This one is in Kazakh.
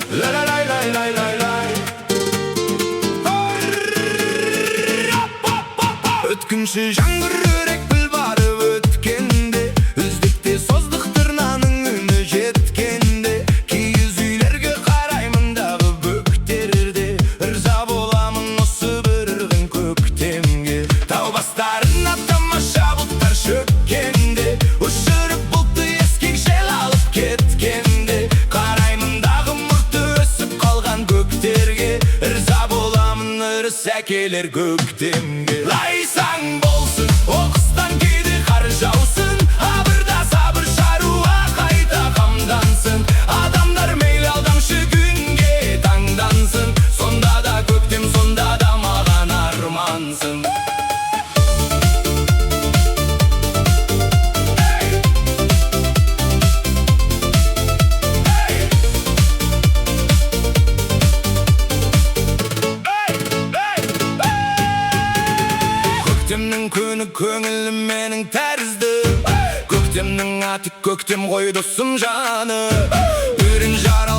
Ла-ла-лай-лай-лай-лай-лай. Өткінші жаңбыр өрек піл барып өткенде, Үздікте создық тырнаның үні жеткенде, Киіз үйлерге қараймын дағы бөктерде, Ырза боламын осы бір ырғын көктемге. Тау бастарына тамаша бұлттар шөккенде, Ұшырып бұлтты ескек жел алып кеткенде, Қараймын дағы мұрты өсіп қалған көктерге, Ырза боламын ырыс әкелер көктемге. Лайсаң болсын, оқыстан кейде қар жаусын, Абырда сабыр шаруа қайта қамдансын. Адамдар мейлі алдамшы күнге таңдансын, Сонда да көктем, сонда да маған армансың. Көктемнің күні көңілім менің тәрізді. Көктемнің аты көктем ғой, досым, жаны. Үрін жарал